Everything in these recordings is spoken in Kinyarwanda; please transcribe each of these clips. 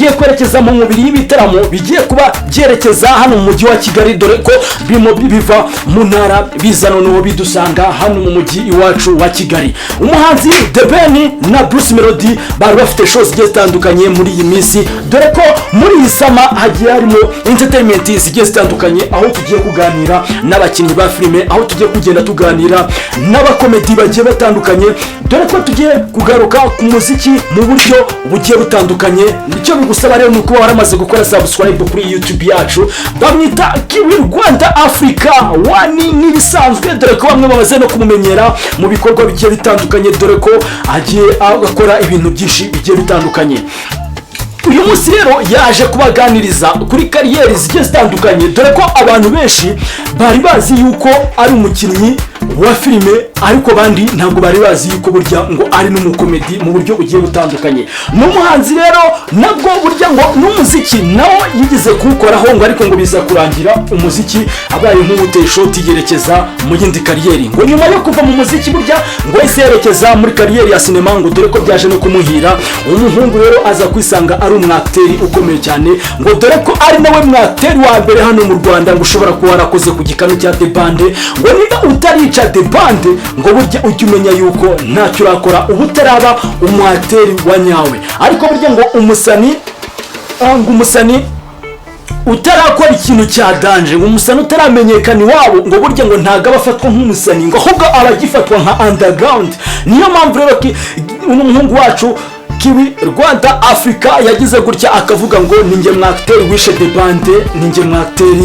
Tugiye kwerekeza mu mubiri y'ibitaramo bigiye kuba byerekeza hano mu mujyi wa Kigali, dore ko birimo biva mu ntara biza noneho bidusanga hano mu mujyi iwacu wa Kigali. Umuhanzi The Ben na Bruce Melody bari bafite show zigiye zitandukanye muri iyi minsi, dore ko muri iyi summer hagiye harimo entertainment zigiye zitandukanye, aho tugiye kuganira n'abakinnyi ba filime, aho tugiye kugenda tuganira n'abakomedi bagiye batandukanye, dore ko tugiye kugaruka ku muziki mu buryo bugiye butandukanye. Icyo bigusaba rero ni ukuba waramaze gukora subscribe kuri YouTube yacu. Bamwita Kiwi Rwanda Africa One nk'ibisanzwe, dore ko bamwe bamaze no kumumenyera mu bikorwa bigiye bitandukanye, dore ko agiye akora ibintu byinshi bigiye bitandukanye. Uyu munsi rero yaje kubaganiriza kuri carrière zigiye zitandukanye, dore ko abantu benshi bari bazi yuko ari umukinnyi wa filime, ariko abandi ntabwo bari bazi yuko burya ngo ari n'umukomedi mu buryo bugiye butandukanye. Ni umuhanzi rero nabwo burya ngo n'umuziki nawo yigeze kuwukoraho ngo, ariko ngo biza kurangira umuziki abaye nk'uwuteye ishoti, yerekeza mu yindi carrière. Ngo nyuma yo kuva mu muziki burya ngo yahise yerekeza muri carrière ya sinema, ngo dore ko byaje no kumuhira. Umuhungu rero aza kwisanga ari umwacteur ukomeye cyane, ngo dore ko ari nawe mwacteur wa mbere hano mu Rwanda ngo ushobora kuba warakoze ku gikanu cya The Band. Ngo niba utarica The Band, ngo burya ujye umenya yuko ntacyo urakora, uba utaraba umwacteur wa nyawe. Ariko burya ngo umusani, ngo umusani utarakora ikintu cya danger, ngo umusani utaramenyekana iwabo, ngo burya ngo ntabwo aba afatwa nk'umusani, ngo ahubwo aba agifatwa nka underground. Niyo mpamvu rero umuhungu wacu Kiwi Rwanda Africa yagize gutya akavuga ngo ninjye mwacteur wishe The Band, ninjye mwacteur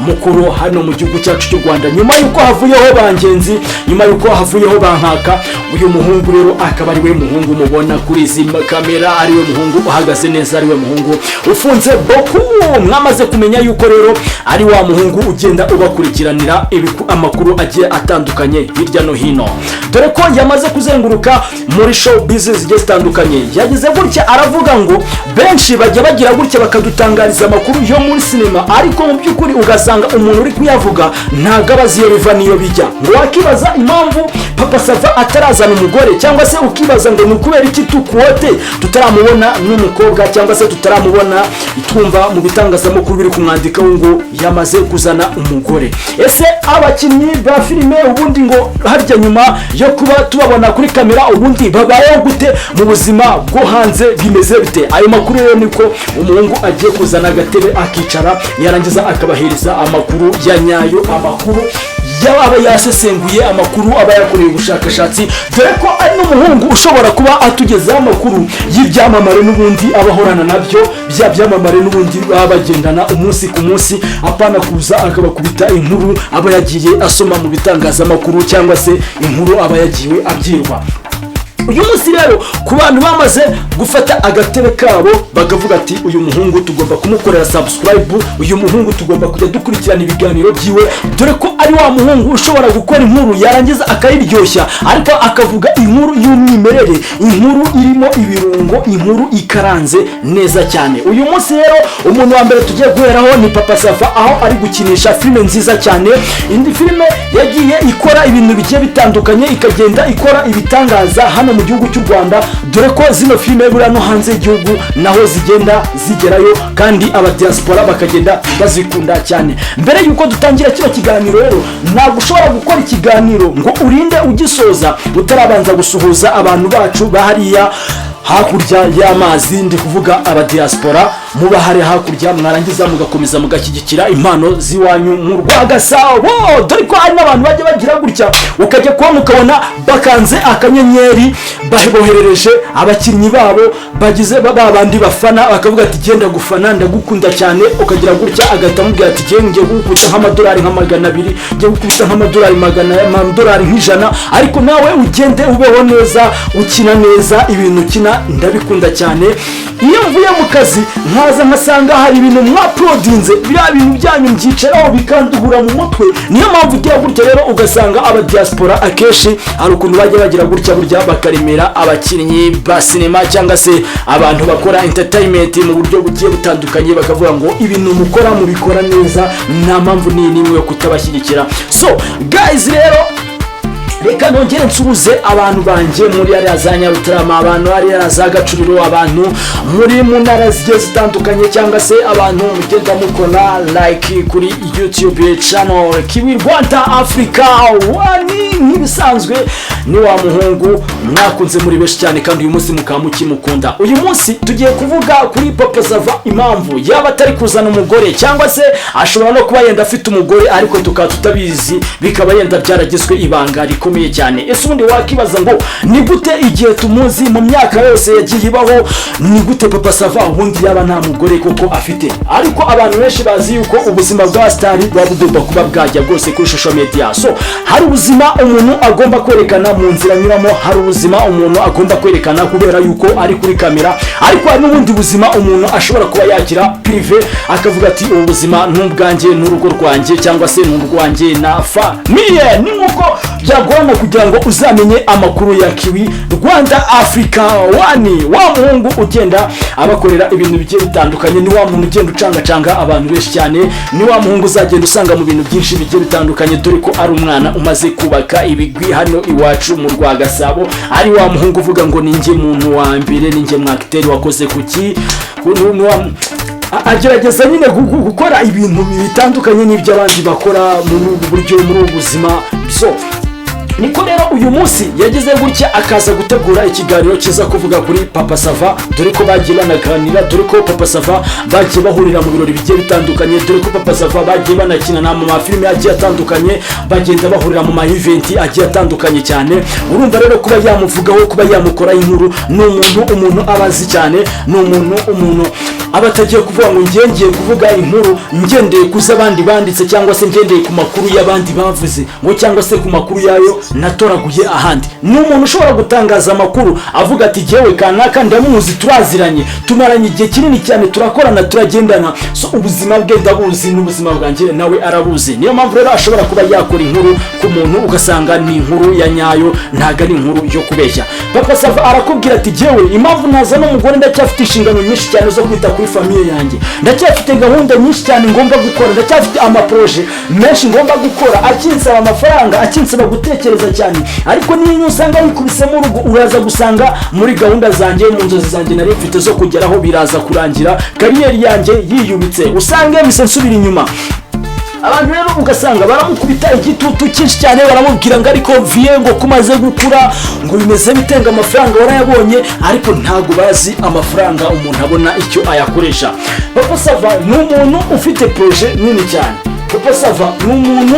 mukuru hano mu gihugu cyacu cy'u Rwanda, nyuma y'uko havuyeho bangenzi, nyuma y'uko havuyeho bankaka. Uyu muhungu rero akaba ari we muhungu mubona kuri izi kamera, ari we muhungu uhagaze neza, ari we muhungu ufunze boku. Mwamaze kumenya yuko rero ari wa muhungu ugenda ubakurikiranira amakuru agiye atandukanye hirya no hino, dore ko yamaze kuzenguruka muri show business zigiye zitandukanye. Yagize gutya aravuga ngo benshi bajya bagira gutya bakadutangariza amakuru yo muri sinema, ariko mu by'ukuri ugasanga umuntu uri kuyavuga ntabwo aba azi iyo biva n'iyo bijya. Ngo wakibaza impamvu Papa Sava atarazana umugore, cyangwa se ukibaza ngo ni ukubera iki tukuwote tutaramubona n'umukobwa, cyangwa se tutaramubona twumva mu bitangazamakuru biri kumwandikaho ngo yamaze kuzana umugore. Ese abakinnyi ba filime ubundi ngo harya nyuma yo kuba tubabona kuri kamera, ubundi babayeho gute mu buzima bwo hanze? Bimeze bite? Ayo makuru rero niko umuhungu agiye kuzana agatebe akicara, yarangiza akabahereza amakuru ya nyayo, amakuru aba yasesenguye, amakuru aba yakoreye ubushakashatsi, dore ko ari n'umuhungu ushobora kuba atugezaho amakuru y'ibyamamare n'ubundi aba ahorana nabyo, bya byamamare n'ubundi baba bagendana umunsi ku munsi, apana kuza akabakubita inkuru aba yagiye asoma mu bitangazamakuru cyangwa se inkuru aba yagiye abyirwa. Uyu munsi rero ku bantu bamaze gufata agatebe kabo bakavuga ati: "Uyu muhungu tugomba kumukorera subscribe, uyu muhungu tugomba kujya dukurikirana ibiganiro byiwe," dore ko ari wa muhungu ushobora gukora inkuru yarangiza akayiryoshya, ariko akavuga inkuru y'umwimerere, inkuru irimo ibirungo, inkuru ikaranze neza cyane. Uyu munsi rero umuntu wa mbere tugiye guheraho ni Papa Sava, aho ari gukinisha filime nziza cyane, indi filime yagiye ikora ibintu bigiye bitandukanye, ikagenda ikora ibitangaza hano mu gihugu cy'u Rwanda, dore ko zino filime buriya no hanze y'igihugu naho zigenda zigerayo, kandi abadiaspora bakagenda bazikunda cyane. Mbere y'uko dutangira kino kiganiro rero, ntabwo ushobora gukora ikiganiro ngo urinde ugisoza utarabanza gusuhuza abantu bacu bahariya hakurya y'amazi, ndi kuvuga abadiaspora muba hari hakurya, mwarangiza mugakomeza mugashyigikira impano z'iwanyu mu Rwagasabo, dore ko hari n'abantu bajya bagira gutya ukajya kubona ukabona bakanze akanyenyeri, boherereje abakinnyi babo bagize ba bandi bafana, bakavuga ati: "Genda gufana, ndagukunda cyane." Ukagira gutya agahita amubwira ati: "Genda, ngiye kugukubita nk'amadolari nka 200, ngiye gukubita nk'amadolari magana, amadolari nk'ijana, ariko nawe ugende ubeho neza, ukina neza, ibintu ukina ndabikunda cyane. Iyo mvuye mu kazi nkaza nkasanga hari ibintu mwauploadinze, biriya bintu byanyu mbyicaraho bikanduhura mu mutwe." Niyo mpamvu ugira gutya rero ugasanga abadiaspora akenshi hari ukuntu bajya bagira gutya burya bakaremera abakinnyi ba sinema cyangwa se abantu bakora entertainment mu buryo bugiye butandukanye, bakavuga ngo ibintu mukora mubikora neza, nta mpamvu n'iyi n'imwe yo kutabashyigikira. So guys, rero Reka nongere nsuhuze abantu banjye muri hariya za Nyarutarama, abantu hariya za Gacuriro, abantu muri mu ntara zigiye zitandukanye, cyangwa se abantu mugenda mukora like kuri YouTube channel Kiwi Rwanda Africa One. Nk'ibisanzwe ni wa muhungu mwakunze muri benshi cyane, kandi uyu munsi mukaba mukimukunda. Uyu munsi tugiye kuvuga kuri Papa Sava, impamvu yaba atari kuzana umugore, cyangwa se ashobora no kuba yenda afite umugore ariko tukaba tutabizi, bikaba yenda byaragizwe ibanga rikomeye cyane. Ese ubundi wakibaza ngo ni gute, igihe tumuzi mu myaka yose yagiye ibaho, ni gute Papa Sava ubundi yaba nta mugore koko afite? Ariko abantu benshi bazi yuko ubuzima bwa star buba bugomba kuba bwajya bwose kuri social media. So hari ubuzima umuntu agomba kwerekana mu nzira anyuramo, hari ubuzima umuntu agomba kwerekana kubera yuko ari kuri kamera, ariko hari n'ubundi buzima umuntu ashobora kuba yagira privé, akavuga ati: "Ubu buzima ni ubwanjye n'urugo rwanjye, cyangwa se ni urwanjye na famille." Ni nk'uko byagorana kugira ngo uzamenye amakuru ya Kiwi Rwanda Africa One, wa muhungu ugenda abakorera ibintu bigiye bitandukanye, ni wa muntu ugenda ucangacanga abantu benshi cyane, ni wa muhungu uzagenda usanga mu bintu byinshi bigiye bitandukanye, dore ko ari umwana umaze kubaka ibigwi hano iwacu mu Rwagasabo, ari wa muhungu uvuga ngo: "Ninjye muntu wa mbere, ninjye mwakiteri wakoze kuki." Agerageza nyine gukora ibintu bitandukanye n'ibyo abandi bakora muri ubu buryo, muri ubu buzima. So niko rero uyu munsi yagize gutya akaza gutegura ikiganiro cyiza kuvuga kuri Papa Sava, dore ko bagiye banaganira, dore ko Papa Sava bagiye bahurira mu birori bigiye bitandukanye, dore ko Papa Sava bagiye banakinana mu mafilime agiye atandukanye, bagenda bahurira mu ma event agiye atandukanye cyane. Urumva rero, kuba yamuvugaho, kuba yamukoraho inkuru, ni umuntu aba azi cyane, ni umuntu aba atagiye kuvuga ngo ngiye ngiye kuvuga inkuru ngendeye ku zo abandi banditse, cyangwa se ngendeye ku makuru y'abandi bavuze ngo, cyangwa se ku makuru yayo natoraguye ahandi. Ni umuntu ushobora gutangaza amakuru avuga ati: "Jyewe kanaka ndamuzi, turaziranye, tumaranye igihe kinini cyane, turakorana, turagendana, so ubuzima bwe ndabuzi n'ubuzima bwanjye nawe arabuzi." Niyo mpamvu rero ashobora kuba yakora inkuru ku muntu ugasanga ni inkuru ya nyayo, ntabwo ari inkuru yo kubeshya. Papa Sava arakubwira ati: "Jyewe impamvu nazana umugore, ndacyafite inshingano nyinshi cyane zo kwita kuri famille yanjye, ndacyafite gahunda nyinshi cyane ngomba gukora, ndacyafite ama projets menshi ngomba gukora akinsaba amafaranga, akinsaba gutekereza cyane. Ariko niyo usanga yikubisemo urugo, uraza gusanga muri gahunda zanjye, mu nzozi zanjye nari mfite zo kugeraho, biraza kurangira carrière yanjye yiyubitse, usange mise nsubira inyuma." Abantu rero ugasanga baramukubita igitutu cyinshi cyane, baramubwira ngo: "Ariko vieux, ngo kumaze gukura, ngo bimeze bite, ngo amafaranga warayabonye?" Ariko ntabwo bazi amafaranga umuntu abona icyo ayakoresha. Papa Sava ni umuntu ufite projet nini cyane. Papa Sava ni umuntu,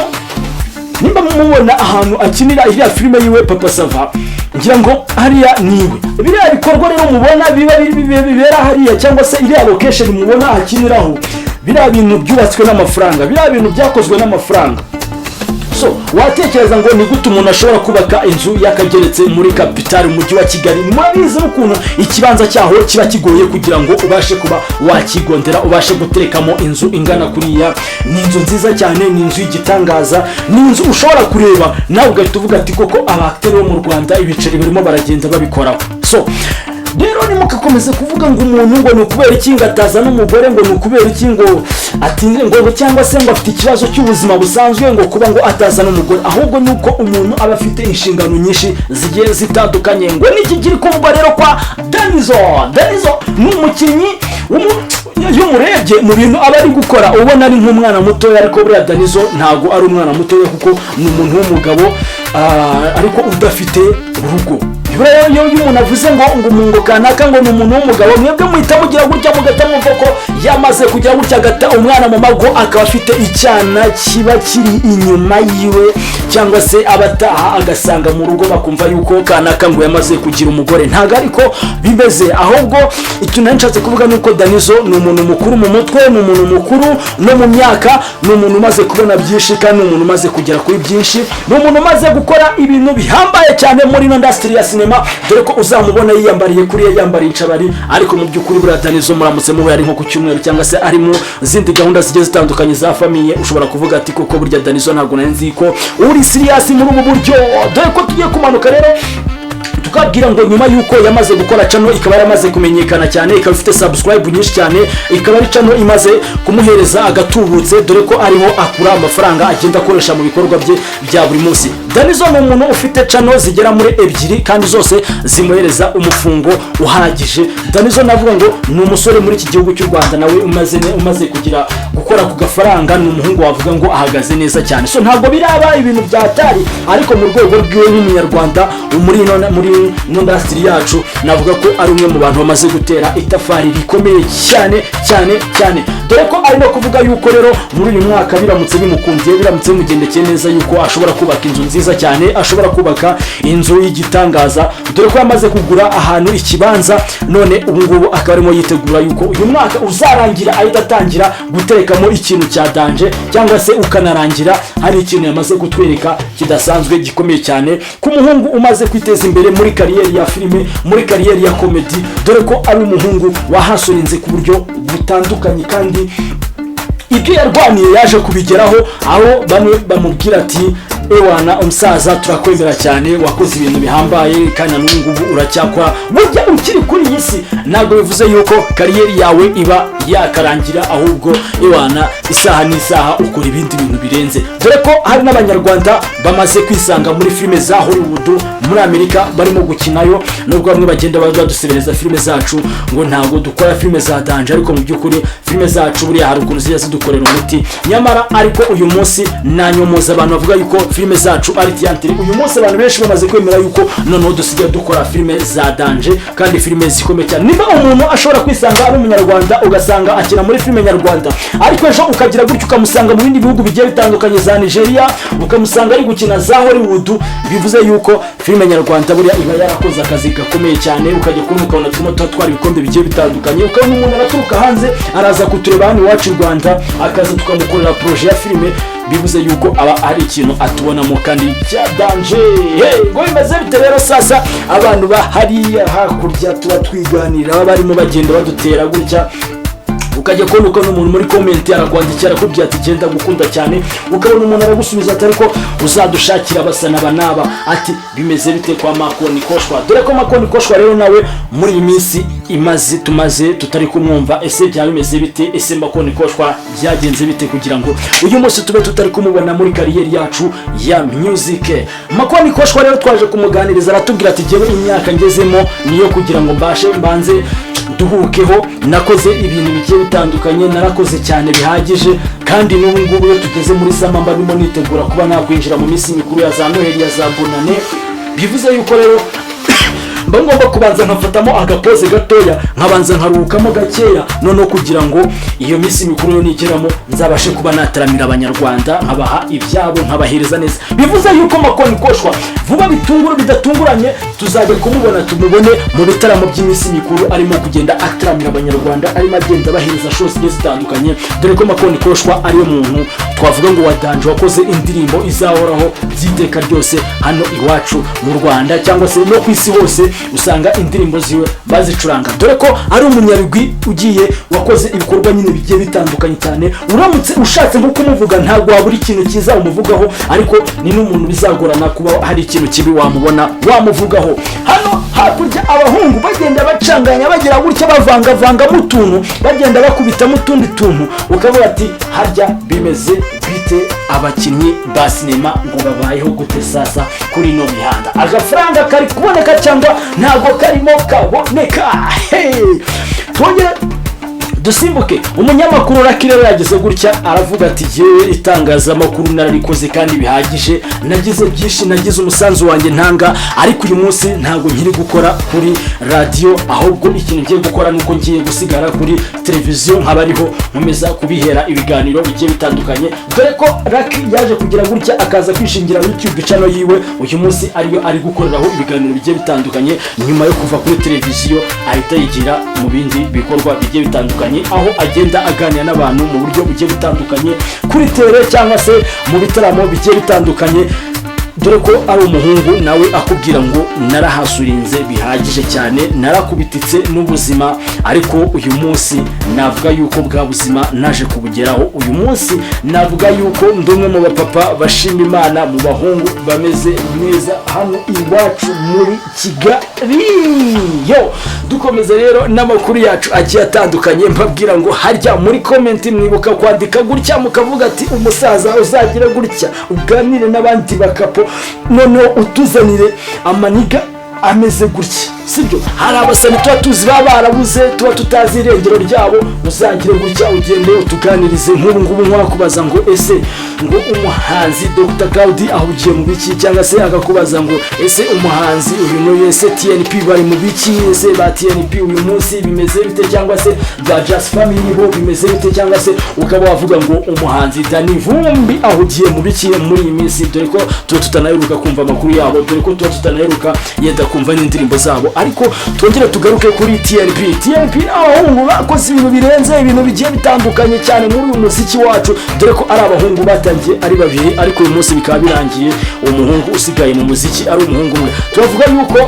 nimba mumubona ahantu akinira iriya filime yiwe Papa Sava, ngira ngo hariya niwe. Biriya bikorwa rero mubona biba bibera hariya, cyangwa se iriya location mubona akiniraho, biriya bintu byubatswe n'amafaranga, biriya bintu byakozwe n'amafaranga. So watekereza ngo ni gute umuntu ashobora kubaka inzu y'akageretse muri kapitali, umujyi wa Kigali? Murabizi n'ukuntu ikibanza cyaho kiba kigoye kugira ngo ubashe kuba wakigondera, ubashe guterekamo inzu ingana kuriya. Ni inzu nziza cyane, ni inzu y'igitangaza, ni inzu ushobora kureba nawe ugahita uvuga ati: "Koko aba acteurs bo mu Rwanda ibiceri barimo baragenda babikoraho." So rero nimugakomeze kuvuga ngo umuntu ngo ni ukubera iki ngo ataza n'umugore, ngo ni ukubera iki ngo atinze, ngo cyangwa se ngo afite ikibazo cy'ubuzima busanzwe, ngo kuba ngo ataza n'umugore. Ahubwo ni uko umuntu aba afite inshingano nyinshi zigiye zitandukanye. Ngo niki kiri kuvugwa rero kwa Danizo? Danizo ni umukinnyi iyo umurebye mu bintu aba ari gukora ubona ari nk'umwana mutoya, ariko buriya Danizo ntabwo ari umwana mutoya, kuko ni umuntu w'umugabo, ariko udafite urugo. Buriya iyo umuntu avuze ngo umuntu kanaka ngo ni umuntu w'umugabo, mwebwe muhita mugira gutya mugahita mwumva ko yamaze kujya gutya agata umwana mu mago, akaba afite icyana kiba kiri inyuma yiwe, cyangwa se abataha agasanga mu rugo bakumva yuko kanaka ngo yamaze kugira umugore. Ntabwo ariko bimeze. Ahubwo icyo nari nshatse kuvuga ni uko Danizo ni umuntu mukuru mu mutwe, ni umuntu mukuru no mu myaka, ni umuntu umaze kubona byinshi kandi ni umuntu umaze kugera kuri byinshi, ni umuntu umaze gukora ibintu bihambaye cyane muri ino industry ya sinema, dore ko uzamubona yiyambariye kuriya, yambariye incabari, ariko mu by'ukuri buriya Danizo muramutse muhuye ari nko ku cyumweru, cyangwa se ari mu zindi gahunda zigiye zitandukanye za famille, ushobora kuvuga ati: "Koko burya Danizo ntabwo nari nzi ko uri serious muri ubu buryo." Dore ko tugiye kumanuka rero. Tukabwira ngo nyuma y'uko yamaze gukora channel, ikaba yaramaze kumenyekana cyane, ikaba ifite subscribe nyinshi cyane, ikaba ari channel imaze kumuhereza agatubutse, dore ko ariho akura amafaranga agenda akoresha mu bikorwa bye bya buri munsi. Danizo ni umuntu ufite channel zigera muri ebyiri kandi zose zimuhereza umufungo uhagije. Danizo navuga ngo ni umusore muri iki gihugu cy'u Rwanda nawe umaze kugira gukora ku gafaranga. Ni umuhungu wavuga ngo ahagaze neza cyane. So ntabwo biraba ibintu bya atari, ariko mu rwego rwiwe nk'umunyarwanda muri ino industry yacu, navuga ko ari umwe mu bantu bamaze gutera itafari rikomeye cyane cyane cyane, dore ko ari no kuvuga yuko rero muri uyu mwaka, biramutse bimukundiye, biramutse bimugendekeye neza, yuko ashobora kubaka inzu nziza cyane, ashobora kubaka inzu y'igitangaza, dore ko yamaze kugura ahantu ikibanza. None ubu ngubu akaba arimo yitegura yuko uyu mwaka uzarangira ahita atangira guterekamo ikintu cya danger, cyangwa se ukanarangira hari ikintu yamaze kutwereka kidasanzwe, gikomeye cyane, ku muhungu umaze kwiteza imbere muri career ya filime, muri career ya comedy, dore ko ari umuhungu wahasorinze ku buryo butandukanye, kandi ibyo yarwaniye yaje kubigeraho, aho bamwe bamubwira ati: "Ewana umusaza, turakwemera cyane, wakoze ibintu bihambaye kandi na n'ubu ngubu uracyakora." Burya ukiri kuri iyi si ntabwo bivuze yuko career yawe iba yakarangira, ahubwo ewana isaha n'isaha ukora ibindi bintu birenze, dore ko hari n'abanyarwanda bamaze kwisanga muri filime za Hollywood muri Amerika, barimo gukinayo, nubwo bamwe bagenda badusebereza filime zacu ngo ntabwo dukora filime za danger. Ariko mu by'ukuri filime zacu buriya hari ukuntu zijya zidukorera umuti nyamara. Ariko uyu munsi nanyomoza abantu bavuga yuko filime zacu ari théâtre. Uyu munsi abantu benshi bamaze kwemera yuko noneho dusigaye dukora filime za danger kandi filime zikomeye cyane. Niba umuntu ashobora kwisanga ari umunyarwanda, ugasanga akina muri filime nyarwanda, ariko ejo ukagira gutyo ukamusanga mu bindi bihugu bigiye bitandukanye, za Nigeria, ukamusanga ari gukina za Hollywood, bivuze yuko filime nyarwanda buriya iba yarakoze akazi gakomeye cyane. Ukajya kubona ukabona turimo turatwara ibikombe bigiye bitandukanye, ukabona umuntu araturuka hanze araza kutureba hano iwacu i Rwanda, akaza tukamukorera projet ya filime, bivuze yuko aba ari ikintu atubonamo kandi cya danger. Hey, ngo bimeze bite rero sasa? Abantu ba hariya hakurya tuba twiganirira, baba barimo bagenda badutera gutya, ukajya kubona ukabona umuntu muri comment arakwandikira, arakubwira ati: "Genda gukunda cyane." Ukabona umuntu aragusubiza ati: "Ariko uzadushakira basa n'aba n'aba." Ati: "Bimeze bite kwa Makoni Koshwa?" Dore ko Makoni Koshwa rero nawe muri iyi minsi imaze tumaze tutari kumwumva. Ese byaba bimeze bite? Ese Makoni Koshwa byagenze bite kugira ngo uyu munsi tube tutari kumubona muri career yacu ya music? Makoni Koshwa rero twaje kumuganiriza, aratubwira ati: "Jyewe imyaka ngezemo niyo kugira ngo mbashe mbanze nduhukeho. Nakoze ibintu bigiye bitandukanye, narakoze cyane bihagije, kandi n'ubu ngubu iyo tugeze muri summer mba ndimo nitegura kuba nakwinjira mu minsi mikuru ya za Noheli, ya za Bonane. Bivuze yuko rero mba ngomba kubanza nkafatamo agapause gatoya, nkabanza nkaruhukamo gakeya, noneho kugira ngo iyo minsi mikuru yo nigeramo nzabashe kuba nataramira abanyarwanda, nkabaha ibyabo, nkabahereza neza." Bivuze yuko Makoni Koshwa vuba bitunguru bidatunguranye tuzajya kumubona, tumubone mu bitaramo by'iminsi mikuru, arimo kugenda ataramira abanyarwanda, arimo agenda abahereza show zigiye zitandukanye, dore ko Makoni Koshwa ariwe muntu twavuga ngo wa danger, wakoze indirimbo izahoraho by'iteka ryose hano iwacu mu Rwanda cyangwa se no ku isi hose, usanga indirimbo ziwe bazicuranga, dore ko ari umunyabigwi ugiye wakoze ibikorwa nyine bigiye bitandukanye cyane. Uramutse ushatse nko kumuvuga ntabwo wabura ikintu cyiza umuvugaho, ariko ni n'umuntu bizagorana kuba hari ikintu kibi wamubona wamuvugaho. Hano hakurya abahungu bagenda bacanganya, bagira gutya bavangavangamo utuntu, bagenda bakubitamo utundi tuntu, ukavuga ati: "Harya bimeze bite? Abakinnyi ba sinema ngo babayeho gute sasa kuri ino mihanda? Agafaranga kari kuboneka cyangwa ntabwo karimo kaboneka?" Hey! Twongere dusimbuke. Umunyamakuru Lucky rero yagize gutya aravuga ati: "Yewe, itangazamakuru nararikoze kandi bihagije, nagize byinshi, nagize umusanzu wanjye ntanga, ariko uyu munsi ntabwo nkiri gukora kuri radiyo, ahubwo ikintu ngiye gukora ni uko ngiye gusigara kuri televiziyo, nkaba ariho nkomeza kubihera ibiganiro bigiye bitandukanye." Dore ko Lucky yaje kugira gutya akaza kwishingira YouTube channel yiwe, uyu munsi ariyo ari gukoreraho ibiganiro bigiye bitandukanye. Nyuma yo kuva kuri televiziyo ahita yigira mu bindi bikorwa bigiye bitandukanye, aho agenda aganira n'abantu mu buryo bugiye butandukanye kuri tele cyangwa se mu bitaramo bigiye bitandukanye. Dore ko ari umuhungu nawe akubwira ngo narahasurinze bihagije cyane, narakubititse n'ubuzima, ariko uyu munsi navuga yuko bwa buzima naje kubugeraho. Uyu munsi navuga yuko ndi umwe mu bapapa bashima Imana, mu bahungu bameze neza hano iwacu muri Kigali. Yo, dukomeza rero n'amakuru yacu agiye atandukanye, mbabwira ngo harya muri comment mwibuka kwandika gutya, mukavuga ati: "Umusaza uzagira gutya uganire n'abandi bakapo, noneho utuzanire amaniga ameze gutya." Sibyo? Hari abasani tuba tuzi baba barabuze, tuba tutazi irengero ryabo. Uzagire gutya ugende utuganirize. Nk'ubu ngubu nkwakubaza ngo: "Ese ngo umuhanzi Dr Gaudi ahugiye mu biki?" Cyangwa se akakubaza ngo: "Ese umuhanzi uyu n'uyu, ese TNP bari mu biki? Ese ba TNP uyu munsi bimeze bite?" Cyangwa se ba Just Family bo bimeze bite? Cyangwa se ukaba wavuga ngo: "Umuhanzi Danny Vumbi ahugiye mu biki muri iyi minsi?" Dore ko tuba tutanaheruka kumva amakuru yabo, dore ko tuba tutanaheruka yenda kumva n'indirimbo zabo. Ariko twongere tugaruke kuri TNP. TNP ni abahungu bakoze ibintu birenze, ibintu bigiye bitandukanye cyane muri uyu muziki wacu, dore ko ari abahungu batangiye ari babiri, ariko uyu munsi bikaba birangiye umuhungu usigaye mu muziki ari umuhungu umwe. Turavuga yuko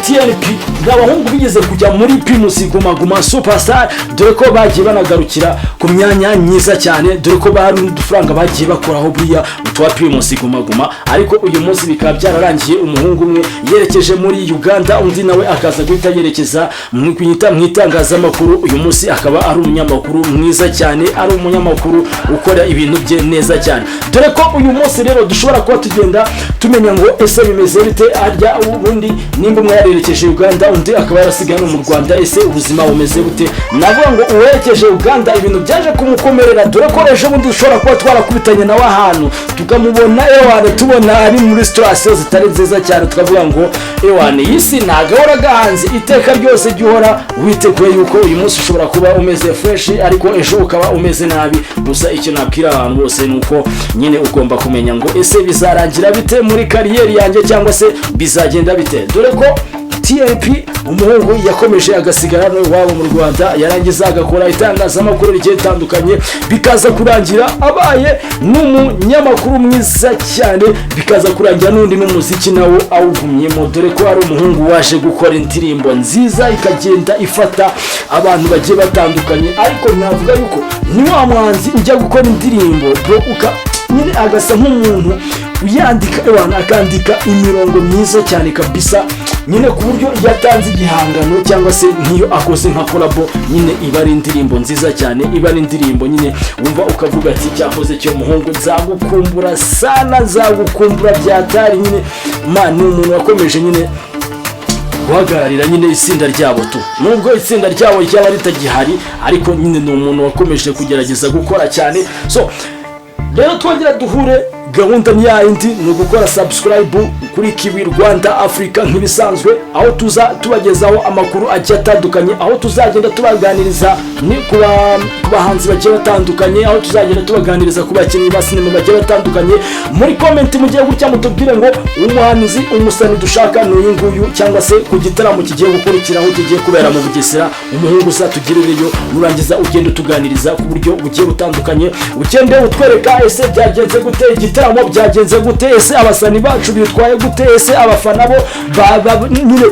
TNP ni abahungu bigeze kujya muri Primus Guma Guma Superstar, dore ko bagiye banagarukira ku myanya myiza cyane, dore ko bari n'udufaranga bagiye bakoraho buriya twa Primus Guma Guma. Ariko uyu munsi bikaba byararangiye umuhungu umwe yerekeje muri Uganda, undi nawe akaza guhita yerekeza mu itangazamakuru. Uyu munsi akaba ari umunyamakuru mwiza cyane, ari umunyamakuru ukora ibintu bye neza cyane. Dore ko uyu munsi rero dushobora kuba tugenda tumenya ngo ese bimeze bite harya ubundi, nimba umwe yarerekeje Uganda, undi akaba yarasigaye hano mu Rwanda, ese ubuzima bumeze bute? Navuga ngo uwerekeje Uganda ibintu byaje kumukomerera, dore ko ejo bundi dushobora kuba twarakubitanye nawe ahantu, tukamubona, ewane, tubona ari muri situation zitari nziza cyane, tukavuga ngo: "Ewane, iyi si ntagahora gahanze." Iteka ryose jya uhora witeguye yuko uyu munsi ushobora kuba umeze fresh, ariko ejo ukaba umeze nabi. Gusa icyo nabwira abantu bose ni uko nyine ugomba kumenya ngo ese bizarangira bite muri career yanjye, cyangwa se bizagenda bite? Dore ko TNP umuhungu yakomeje agasigara hano iwabo mu Rwanda, yarangiza agakora itangazamakuru rigiye ritandukanye, bikaza kurangira abaye n'umunyamakuru mwiza cyane, bikaza kurangira n'undi n'umuziki nawo awugumyemo, dore ko ari umuhungu waje gukora indirimbo nziza ikagenda ifata abantu bagiye batandukanye. Ariko navuga yuko ni wa muhanzi ujya gukora indirimbo, bro, uka nyine agasa nk'umuntu uyandika, ewana, akandika imirongo myiza cyane kabisa nyine, ku buryo iyo atanze igihangano cyangwa se nk'iyo akoze nka collabo, nyine iba ari indirimbo nziza cyane, iba ari indirimbo nyine wumva ukavuga ati: "Cyakoze cyo muhungu, nzagukumbura sana, nzagukumbura byatari." Nyine ma ni umuntu wakomeje nyine guhagararira nyine itsinda ryabo tu, nubwo itsinda ryabo ryaba ritagihari, ariko nyine ni umuntu wakomeje kugerageza gukora cyane. So rero twongera duhure, gahunda ni yayindi, ni ugukora subscribe kuri Kiwi Rwanda Africa nk'ibisanzwe, aho tuza tubagezaho amakuru agiye atandukanye, aho tuzagenda tubaganiriza ni ku bahanzi bagiye batandukanye, aho tuzagenda tubaganiriza ku bakinnyi ba sinema bagiye batandukanye. Muri comment mugiye gutya mutubwire ngo umuhanzi, umusani dushaka ni uyu nguyu, cyangwa se ku gitaramo kigiye gukurikiraho kigiye kubera mu Bugesera, umuhungu uzatugirireyo. Nurangiza ugende utuganiriza ku buryo bugiye butandukanye, ugende utwereka ese byagenze gute, igitaramo byagenze gute, ese abasani bacu bitwaye gute, ese abafana bo nyine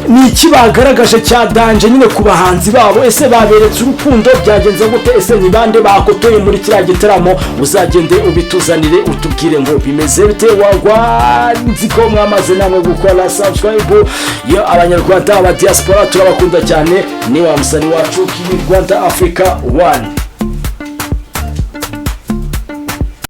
ni iki bagaragaje cya danger nyine ku bahanzi babo, ese baberetse urukundo, byagenze gute, ese ni bande bakotoye muri kiriya gitaramo? Uzagende ubituzanire, utubwire ngo bimeze bite. Wagwa nzi ko mwamaze namwe gukora subscribe. Yo, Abanyarwanda, aba diaspora, turabakunda cyane. Ni wa musani wacu Kiwi Rwanda Africa one.